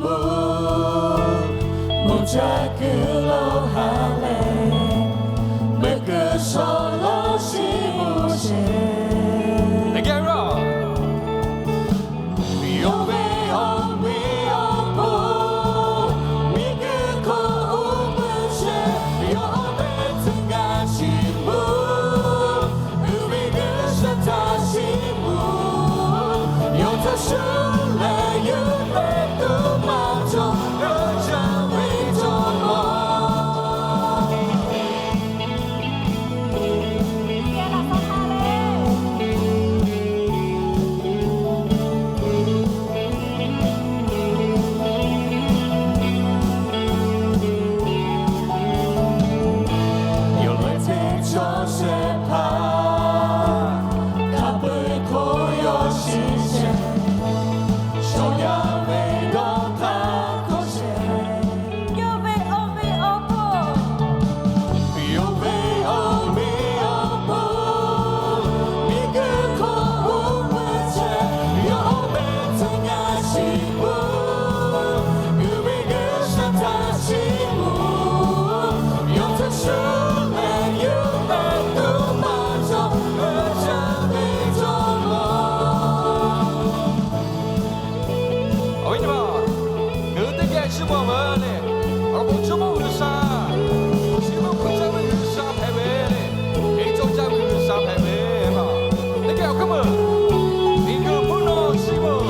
Mvuhˇ caˇ kuiˬ lo ha lehˬ, meuꞈ kuiˬ shawˍ laˇ shiˍ mvuhˇ shehˍ. Yonˍ ve awˬ meꞈ awˬ hponˇ, miˬ guiˬ hk'oˆ uˉ peunˍ shehˍ, yawˇ awˬ meh tcuh ngaˇ shiˍ mvuhˇ, uˉ ve G'uiˬsha htaꞈ shiˍ mvuhˇ, yawˇ htaꞈ shuˍ leh yuˬ pehˍ tuˬ maˇ cawˬ, g'uˇ caˇ ve jawˇ mawˇ. Yawˇ leh hteˇ chaw shehˍ hpaˇ hk'a peu-eˬ hk'oˆ yawˇ shiˍ shehˍ, shawˍ yaˇ ve dawˇ hk'aˇ hk'oˆ shehˍ. Yawˇ ve awˬ meꞈ awˬ hponˇ, yawˇ ve awˬ meꞈ awˬ hponˇ, miˬ guiˬ hk'oˆ uˉ peunˍ shehˍ, yawˇ awˬ meh tcuh ngaˇ shiˍ mvuhˇ, uˉ ve G'uiˬsha htaꞈ shiˍ mvuhˇ, yawˇ htaꞈ shuˍ leh yuˬ pehˍ tuˬ maˇ cawˬ, g'uˇ caˇ ve jawˇ mawˇ. Awˬ viˉ nyi ma, ngaˬ hui teˇ geh chiˇ mvuh ve le. Awˬ lawn k'o, Jawˇmawˇ G'uiˬsha, chi beuꞈ hpu caˇ ve G'uiˬsha hpehꞈ ve le. Hk'e cawˇ caˇ ve G'uiˬsha hpehꞈ ve ma. Teˇ geh awˬ hkuiˉ meuꞈ, miˬguiˬ mvuhˇ naw shiˍ mvuhˇ,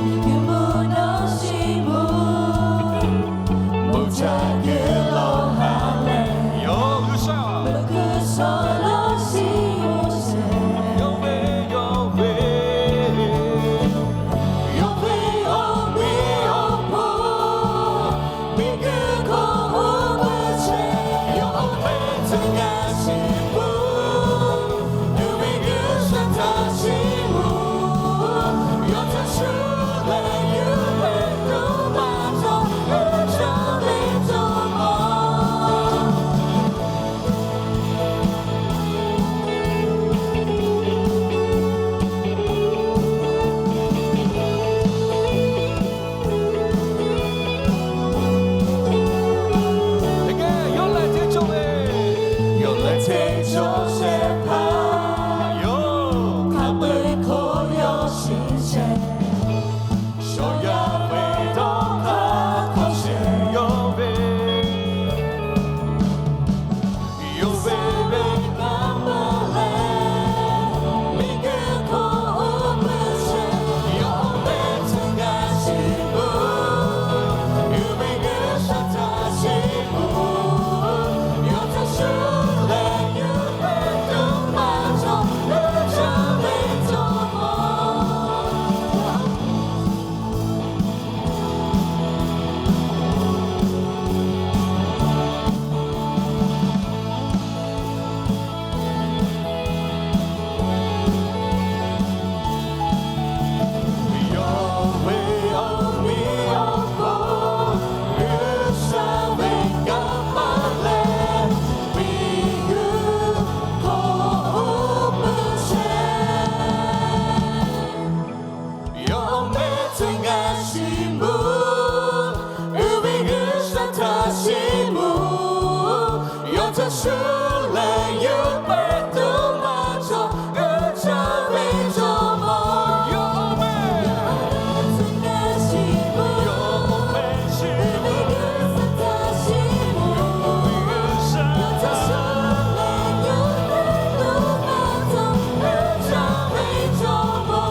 miˬguiˬ mvuhˇ naw shiˍ mvuhˇ, mvuhˇ caˇ kuiˬ lo ha lehˬ, yawˇ G'uiˬsha, meuꞈ kuiˬ shawˍ laˇ shiˍ mvuhˇ shehˍ. Yawˇ ve, yawˇ ve, yawˇ ve awˬ meꞈ awˬ hponˇ, miˬguiˬ hk'oˆ uˉ peunˍ shehˍ, yawˇ awˬ meh tcuh ngaˇ shiˍ mvuhˇ, uˉ ve G'uiˬsha htaꞈ shiˍ mvuhˇ, yawˇ htaꞈ shuˍ leh yuˬ pehˍ tuˬ maˇ cawˬ, g'uˇ caˇ ve jawˇ mawˇ. Teˇ geh yawˇ leh hteˇ cawˇ ve, yawˇ leh hteˇ cawˇ shehˍ hpaˇ, yawˇ hk'a peu-eˬ hk'oˆ yawˇ shiˍ shehˍ, shawˍ yaˇ ve dawˇ hk'aˇ hk'oˆ shehˍ yawˇ ve. Yawˇ ve venˇbaˆ baˬ leh, miˬguiˬ hk'oˆ uˉ peunˍ shehˍ, yawˇ awˬ meh tcuh ngaˇ shiˍ mvuhˇ, uˉ ve G'uiˬsha htaꞈ shiˍ mvuhˇ, yawˇ htaꞈ shuˍ leh yuˬ pehˍ tuˬ maˇ cawˬ, g'uˇ caˇ ve jawˇ mawˇ. Yawˇ ve awˬ meꞈ awˬ hponˇ, G'uiˬsha ve kanˇ paˆ leh, miˬguiˬ hk'oˆ uˉ peunˍ shehˍ. Yawˇ awˬ meh tcuh ngaˇ shiˍ mvuhˇ, uˉ ve G'uiˬsha htaꞈ shiˍ mvuhˇ, yawˇ htaꞈ shuˍ leh yuˬ pehˍ tuˬ maˇ cawˬ, g'uˇ caˇ ve jawˇ mawˇ. Yawˇ awˬ meh tcuh ngaˇ shiˍ mvuhˇ, yawˇ awˬ meh shiˍ, uˉ ve G'uiˬsha htaꞈ shiˍ mvuhˇ, yawˇ htaꞈ shuˍ leh yuˬ pehˍ tuˬ maˇ cawˬ, g'uˇ caˇ ve jawˇ mawˇ.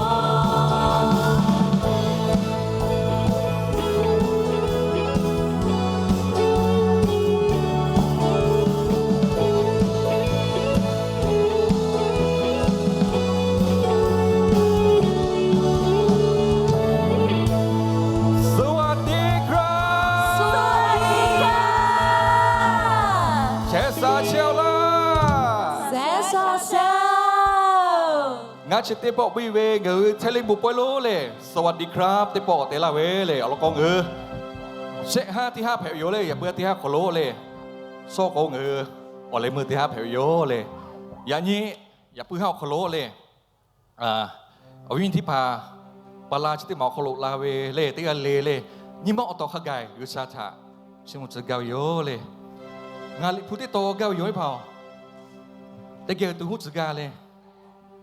สวัสดีครับ สวัสดีครับ Shehˍ shaˍ chehˇ-oˆ laˇ. Shehˍ shaˍ chehˇ-oˆ. Ngaˬ chi teˇ pawˆ piˇ ve ngaˬ hui Htaiˇ liˇ bon pawehˇ lonˉ lehˬ, สวัสดีครับ teˇ pawˆ awˬ tehˬ laˇ ve le. Awˬ lawn k'o, ngaˬ hui shehˆ haˉ teˇ haˉ hpehꞈ ve yoˬ le. Yaꞈ puiˉ teˇ haˉ hk'aw lo le, shawˉ k'o ngaˬ hui awˬ leh meuˇ teˇ haˉ hpehꞈ ve yoˬ le. Yaꞈ nyi, yaꞈ puiˉ haˉ awˬ hk'aw lo le, awˬ viˉ nyi teˇ hpaˍ, pa la chi teˇ maˬ awˬ hk'aw lo la ve le, teˇ g'aˇ le le, nyi ma awˬ tawˬ hk'a gaˬ G'uiˬsha htaꞈ chiˇ mvuh tcuh gaˇ ve yoˬ le. Ngaˬ liꞈ hpu teˇ taw gaˇ ve yoˬ ve hpaˍ, teˇ geh tuˬ huˉ tcuh gaˇ le.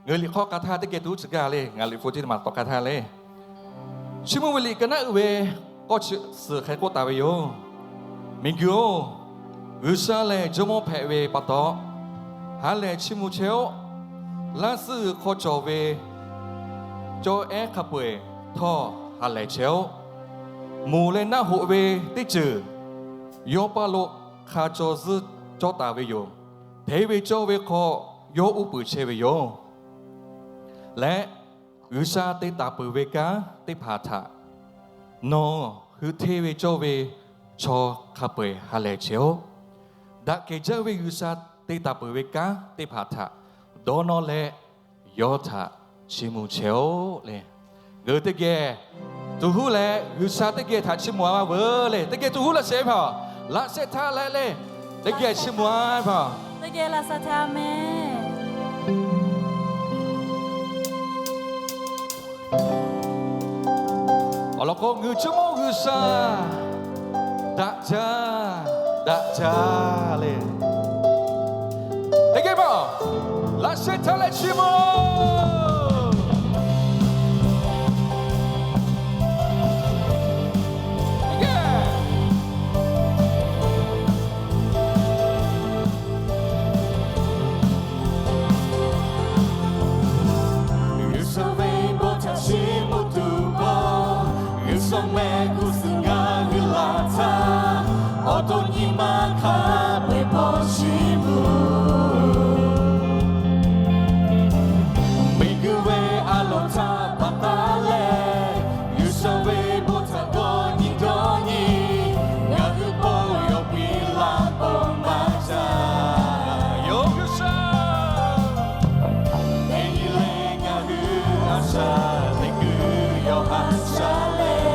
Ngaˬ hui liꞈ hk'aw k'a htaˇ teˇ geh tuˬ huˉ tcuh gaˇ le. Ngaˬ liꞈ hpu teˇ maˬ tawˍ k'a htaˇ le. Chiˇ mvuh ve liꞈ ka naˉ uiˍ ve k'awˇ chi suhˍ hk'e k'oˆ taˍ ve yoˬ. Miˬguiˬ-oˬ, G'uiˬsha lehˬ jawˇmawˇ hpehꞈ ve pa taw, ha lehˬ chiˇ mvuh chehˇ-oˆ. Laˇ suhˉ g'uiˬ hk'aw cawˬ ve cawˇ ehˉ hk'a peu-eˬ htawˇ ha lehˬ chehˇ-oˆ. Moˍ leh naˆ hoꞈ ve teˇ ceuˬ yawˇ paˇ lo hk'a caw zuhˇ cawˇ taˍ ve yoˬ. Hteˇ ve cawˇ ve hk'aw yawˇ uˉ peunˍ chehˇ ve yoˬ. Leh G'uiˬsha te taˍ peuˬ ve kanˉ teˇ hpaˍ htaꞈ nawˬ hui hteˇ ve cawˇ ve chaw hk'a peu-eˬ ha lehˬ chehˇ-oˆ. Daꞈ kehˬ jaˇ ve G'uiˬsha te taˍ peuˬ ve kanˉ teˇ hpaˍ htaꞈ dawˇ nawˇ leh yawˇ htaꞈ chiˇ mvuh chehˇ-oˆ le. Ngaˬ hui teˇ geh tuˬ huˉ leh G'uiˬsha teˇ geh htaꞈ chiˇ mvuh-a ve le. Teˇ geh tuˬ huˉ laˇ shehˍ ve hpaˍ, laꞈ shehˆ htaˇ leh le, teˇ geh chiˇ mvuh-a ve hpaˍ, teˇ geh laꞈ shehˆ htaˇ meh. Awˬ lawn k'o, ngaˬ hui Jawˇmawˇ G'uiˬsha daꞈ jaˇ, daꞈ jaˇ le. Teˇ geh maˬ, laꞈ shehˆ htaˇ leh chiˇ mvuh. G'uiˬsha ve bon htaꞈ chiˇ mvuh tuˬ pawˆ, G'uiˬsha mehˆ g'uˇ suhˍ ngaˬ hui laˬ htaˇ, awˬ to nyi ma hk'a peu-eˬ hpawˇ chiˇ mvuh. Miˬguiˬ ve a loˍ htaꞈ pa taw leh, G'uiˬsha ve bon htaꞈ dawˇ nyi dawˇ nyi, ngaˬ hui pawˆ yawˇ piˇ laˇ pawˆ maˇ caˇ. Yawˇ G'uiˬsha, teˇ nyi leh ngaˬ hui a shaꞈ teꞈ kuiˬ yawˇ haꞈ shaꞈ leh,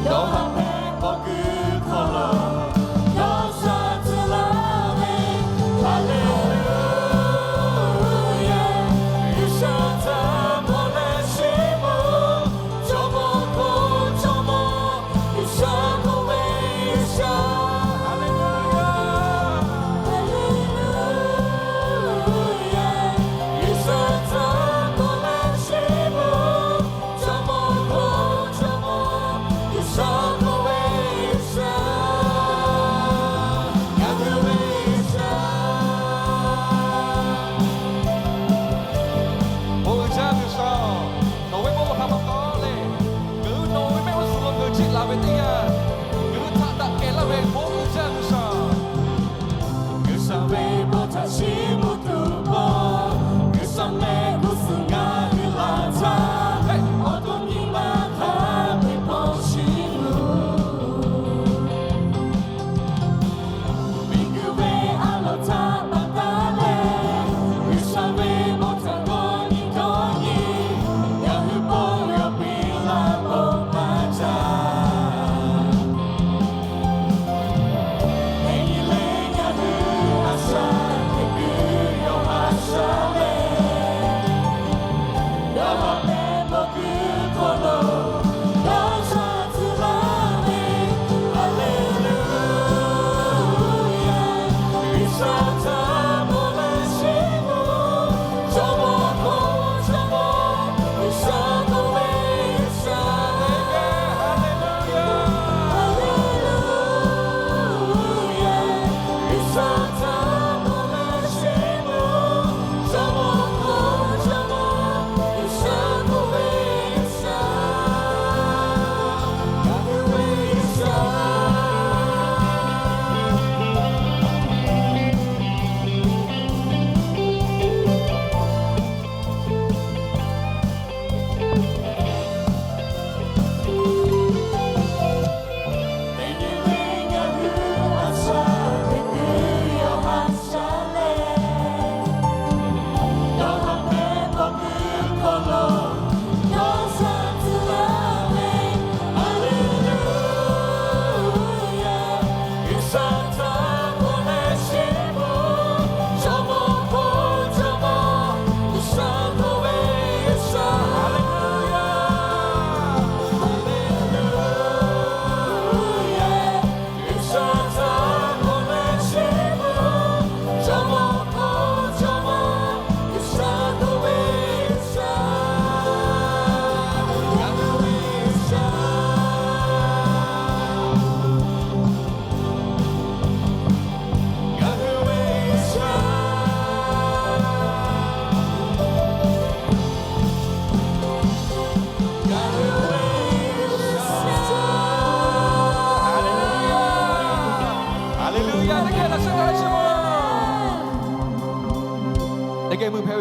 dawˇ haꞈ hpehꞈ k'awꞈ kuiˬ hk'aw lo dawˇ shaˍ tcuh laˇ ve. Haˍleˍluˍyaˍ, G'uiˬsha htaꞈ mawˬ leh chiˇ mvuh, Jawˇmawˇ hk'oˆ Jawˇmawˇ, G'uiˬsha hk'oˆ ve G'uiˬsha. Haˍleˍluˍyaˍ, Haˍleˍluˍyaˍ, G'uiˬsha htaꞈ mawˬ leh chiˇ mvuh, Jawˇmawˇ hk'oˆ Jawˇmawˇ, G'uiˬsha hk'oˆ ve G'uiˬsha, ngaˬ hui ve G'uiˬsha. Bon uiˍ jaˇ G'uiˬsha-oˬ, nawˬ ve bon htaꞈ pa taw leh, ngaˬ hui nawˬ ve mehˆ g'uˇ suhˍ lo ngaˬ hui jiˆ laˬ ve teˇ yanˇ, ngaˬ hui htaꞈ daꞈ kehˬ laˇ ve bon uiˍ jaˇ G'uiˬsha. G'uiˬsha ve bon htaꞈ chiˇ mvuh tuˬ pawˆ, G'uiˬsha mehˆ g'uˇ suhˍ ngaˬ hui laˬ htaˇ, awˬ to nyi ma hk'a peu-eˬ hpawˇ chiˇ mvuh. Miˬguiˬ ve a loˍ htaꞈ pa taw leh, G'uiˬsha ve bon htaꞈ dawˇ nyi dawˇ nyi, ngaˬ hui pawˆ yawˇ piˇ laˇ pawˆ maˇ caˇ.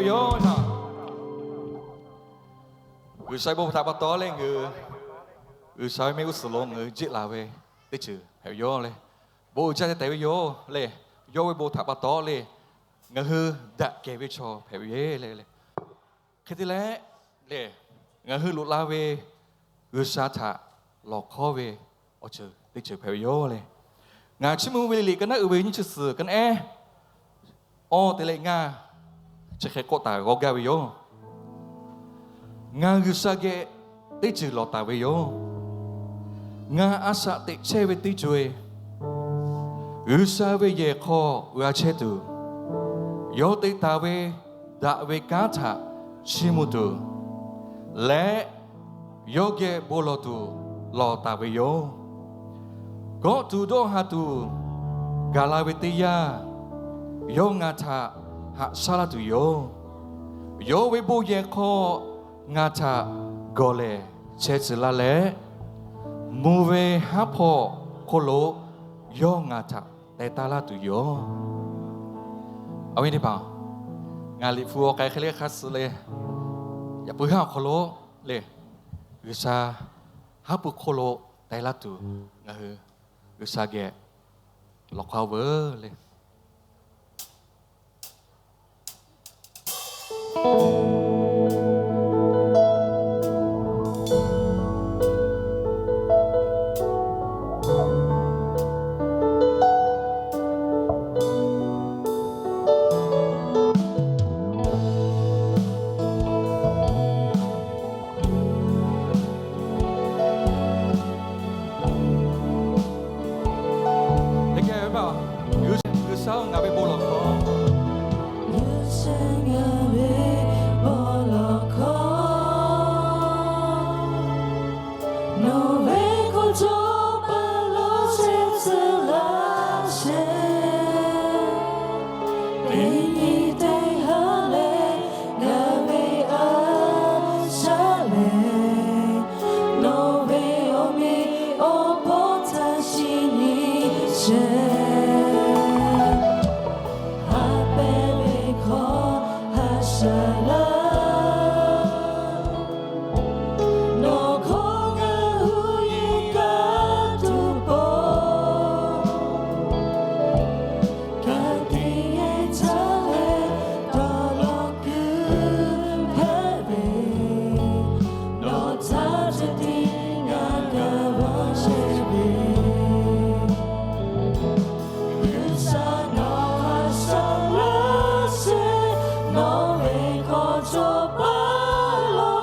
yoˬ. G'uiˬsha ve bon htaꞈ pa taw leh ngaˬ hui G'uiˬsha ve mehˆ g'uˇ suhˍ lo ngaˬ hui jiˆ la ve teˇ ceuˬ hpehꞈ ve yoˬ le. Bon uiˍ jaˇ te tehꞈ ve yoˬ le. Yawˇ ve bon htaꞈ pa taw le, ngaˬ hui daꞈ kehˬ ve chaw hpehꞈ ve le le. Hk'e te leh le, ngaˬ hui loꞈ la ve G'uiˬsha htaꞈ lawˬ hkawˉ ve awˬ ceuˬ teˇ ceuˬ hpehꞈ ve yoˬ le. Ngaˬ chiˇ mvuh ve liꞈ ka naˉ uiˍ ve nyiˇ chi suhˍ ka naˉ ehˉ awˇ te leh ngaˇ chi hk'e k'awꞈ taˍ g'aw gaˇ ve yoˬ. Ngaˬ G'uiˬsha geh teˇ ceuˬ lawˬ taˍ ve yoˬ. Ngaˬ a shaꞈ teꞈ chehˇ ve teˇ co-e, G'uiˬsha ve yehˬ hk'aw g'a chehˇ tuˬ, yawˇ te taˍ ve daꞈ ve kanˉ htaꞈ chiˇ mvuh tuˬ leh, yawˇ geh bon lawˬ tuˬ lawˬ taˍ ve yoˬ. Kawˆ tuˬ dawˇ haˍ tuˬ gaˬ la ve teˇ yanˇ, yawˇ ngaˬ htaꞈ haꞈ shaˉ laˇ tuˬ yoˬ. Yawˇ ve bon yehˬ hk'aw ngaˬ htaꞈ gawˬ lehˬ chehˇ tcuh laˇ leh, mvuh ve haˉ hpawˇ hk'oˆ lo yawˇ ngaˬ htaꞈ teh taˇ laˇ tuˬ yoˬ. Awˬ viˉ teˇ hpaˍ, ngaˬ liꞈ hpu awˬ k'ai hk'e le hk'a suh le, yaꞈ puiˉ haˉ awˬ hk'aw lo le, G'uiˬsha haˉ pui hk'oˆ lo teh laˇ tuˬ ngaˬ hui G'uiˬsha geh lawˬ hk'aw veuˬ le. Teˇ geh ve pa, G'uiˬsha-oˬ, ngaˬ ve bon lawˬ hkawˇ. G'uiˬsha ngaˬ ve bon lawˬ hkawˇ, nawˬ ve hk'oˆ cawˇ pa lo chehˇ tcuh laˇ sheˍ. Teˇ nyi teˇ haˉ leh ngaˬ ve a shaꞈ lehˬ, nawˬ ve awˬ meꞈ awˬ hpawˇ htaꞈ shiˍ nyi sheˍ. Haꞈ pehnˇ ve hkawˇ haꞈ shaˍ laˇ, nawˬ hkawˇ ngaˬ hui yehˬ kaꞈ tuˬ pon ka tiꞈ yeˬ caˇ leh dawˇ law kuiˬ hpehꞈ ve, nawˬ htaꞈ ceh tiꞈ ngaˬ g'a vaˇ shehˍ ve. G'uiˬsha nawˬ haꞈ shaˍ laˇ sheˍ, nawˬ ve hkawˇ cawˇ pa lo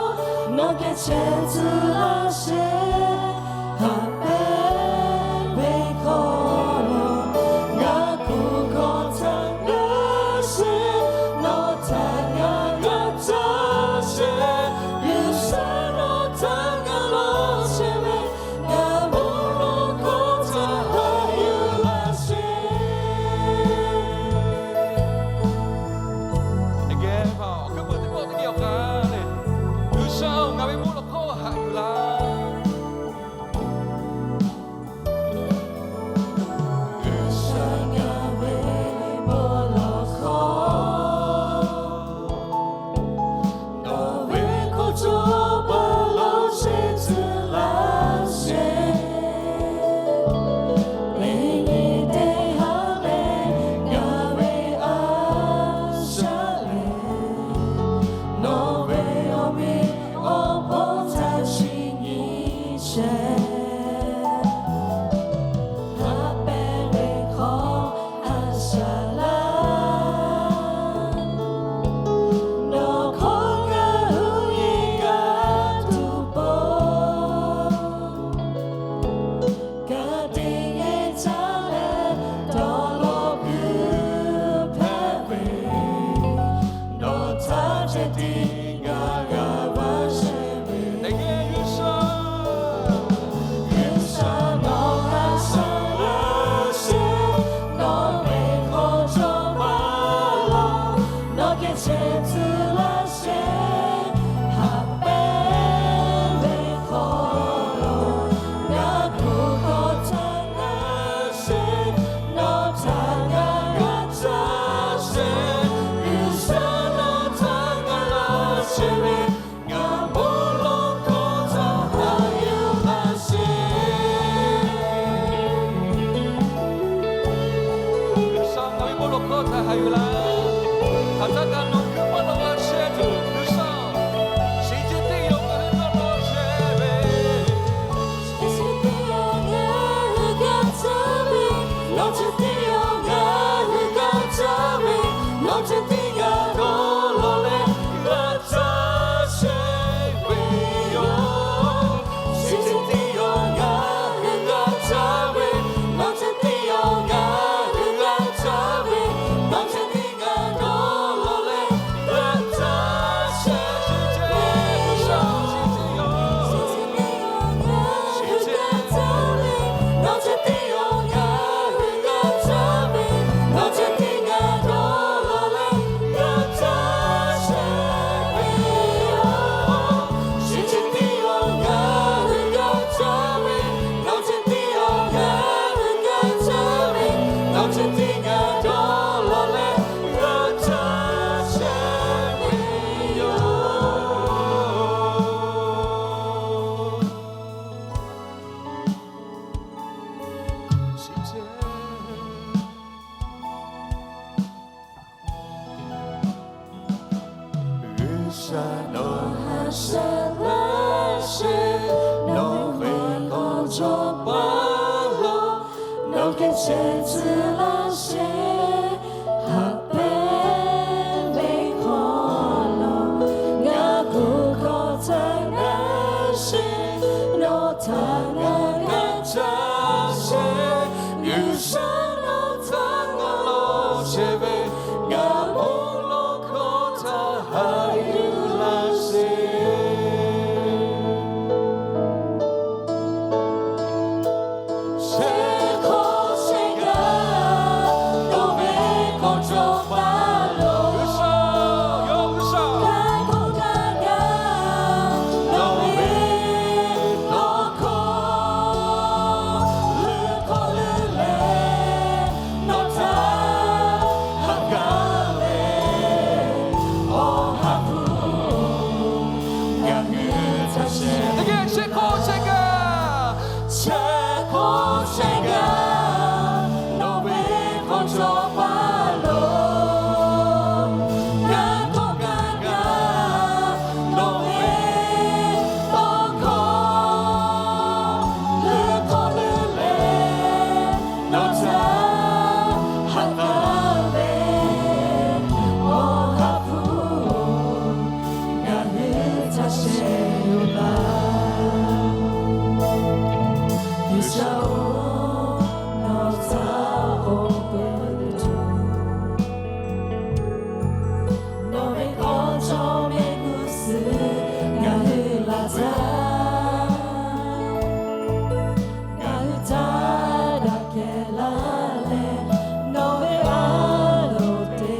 nawˬ geh chehˇ tcuh laˇ sheˍ. Haꞈ pehnˇ ve hkawˇ lo ngaˬ kuˬ hkawˇ htaꞈ ngaˬ sheˍ, nawˬ htaꞈ ngaˬ g'a caˇ sheˍ. G'uiˬsha nawˬ htaꞈ ngaˬ lawˬ shehˍ ve, ngaˬ bon lawˬ hkawˇ htaꞈ haꞈ yuˬ laˇ sheˍ. G'uiˬsha-oˬ, ngaˬ ve bon lawˬ hkawˇ haꞈ yuˬ laˇ. G'uiˬsha ngaˬ ve bon lawˬ hkawˇ, nawˬ ve hkawˇ cawˇ pa lo chehˇ tcuh laˇ sheˍ. Teˇ nyi teˇ haˉ leh ngaˬ ve a shaꞈ lehˬ, nawˬ ve awˬ meꞈ awˬ hpawˇ htaꞈ shiˍ nyi sheˍ. Haꞈ pehnˇ ve hkawˇ haꞈ shaˍ laˇ, nawˬ hkawˇ ngaˬ hui yehˬ kaꞈ tuˬ pon ka tiꞈ yeˬ caˇ leh dawˇ law kuiˬ hpehꞈ ve, nawˬ htaꞈ ceh tiꞈ ngaˬ g'a vaˇ shehˍ ve. Teˇ geh G'uiˬsha shehˍ tcuh laˇ sheˍ, haꞈ pehnˇ ve hk'aw lo ngaˬ kuˬ hkawˇ htaˇ ngaˬ sheˍ, nawˬ htaꞈ ngaˬ g'a caˇ sheˍ, G'uiˬsha nawˬ htaꞈ ngaˬ law chehˇ ve, ngaˬ bon lawˬ hkawˇ htaˇ haꞈ yuˬ laˇ sheˍ. Shehˍ hkawˇ shehˍ gaˇ, nawˬ ve hk'aw cawˬ paˍ lo, G'uiˬsha, yawˇ G'uiˬsha, gaˇ hkawˇ gaˇ gaˇ, nawˬ ve tawˇ hkawˇ, leuˉ hkawˇ leuˉ leh, nawˬ htaꞈ haꞈ gaˇ ve Awˬ ha hpu ngaˬ hui htaꞈ shehˍ. Teˇ geh shehˍ hkawˇ shehˍ gaˇ, shehˍ hkawˇ shehˍ gaˇ, nawˬ ve hk'aw cawˬ paˍ lo, gaˇ hkawˇ gaˇ gaˇ, nawˬ ve tawˇ hkawˇ, leuˉ hkawˇ leuˉ leh, nawˬ htaꞈ haꞈ gaˇ ve Awˬ ha hpu ngaˬ hui htaꞈ shehˍ yoˬ laˇ. G'uiˬsha-oˬ, nawˬ htaꞈ k'awꞈ peuˬ tuˬ, nawˬ ve hkawˇ cawˬ ve g'uˇ suhˍ ngaˬ hui laˬ caˇ. Ngaˬ hui htaꞈ daꞈ kehˬ laˇ leh, nawˬ ve a loˍ teˇ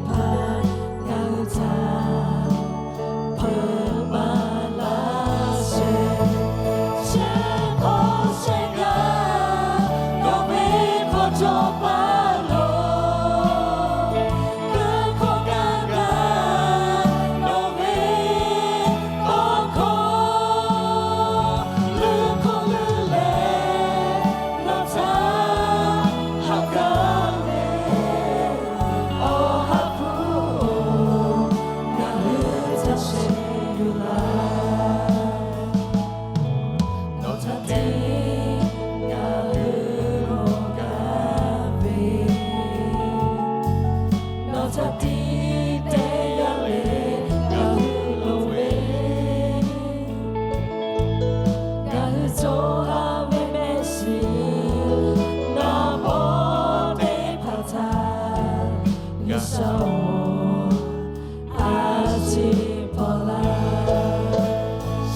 hpaˍ ngaˬ hui htaꞈ hpeuꞈ maˍ laˇ sheˍ. Shehˍ hkawˇ shehˍ gaˇ, nawˬ ve hk'aw cawˬ paˍ lo, gaˇ hkawˇ gaˇ gaˇ, nawˬ ve tawˇ hkawˇ, leuˉ hkawˇ leuˉ leh, nawˬ htaꞈ haꞈ gaˇ ve Awˬ ha hpu ngaˬ hui htaꞈ shehˍ yoˬ laˇ. Nawˬ htaꞈ tiˉ ngaˬ hui loˍ gaˇ ve, nawˬ htaꞈ tiˉ teˇ g'aˇ le ngaˬ hui loˍ ve, ngaˬ hui co ha ve mehˆ shiˍ naˍ bawˆ teˇ hpaˍ htaꞈ G'uiˬsha-oˬ, a ciˉ hpaw laˇ.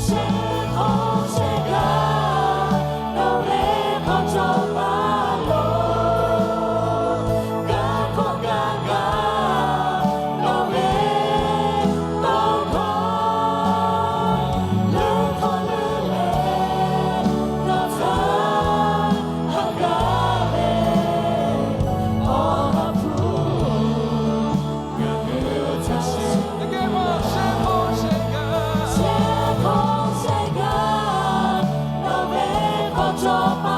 Shehˍ hkawˇ shehˍ gaˇ, nawˬ ve hk'aw cawˬ paˍ lo, gaˇ hkawˇ gaˇ gaˇ, nawˬ ve tawˇ hkawˇ, leuˉ hkawˇ leuˉ leh, nawˬ htaꞈ haꞈ gaˇ ve Awˬ ha hpu ngaˬ hui htaꞈ shehˍ. Shehˍ hkawˇ shehˍ gaˇ, nawˬ ve hk'aw cawˬ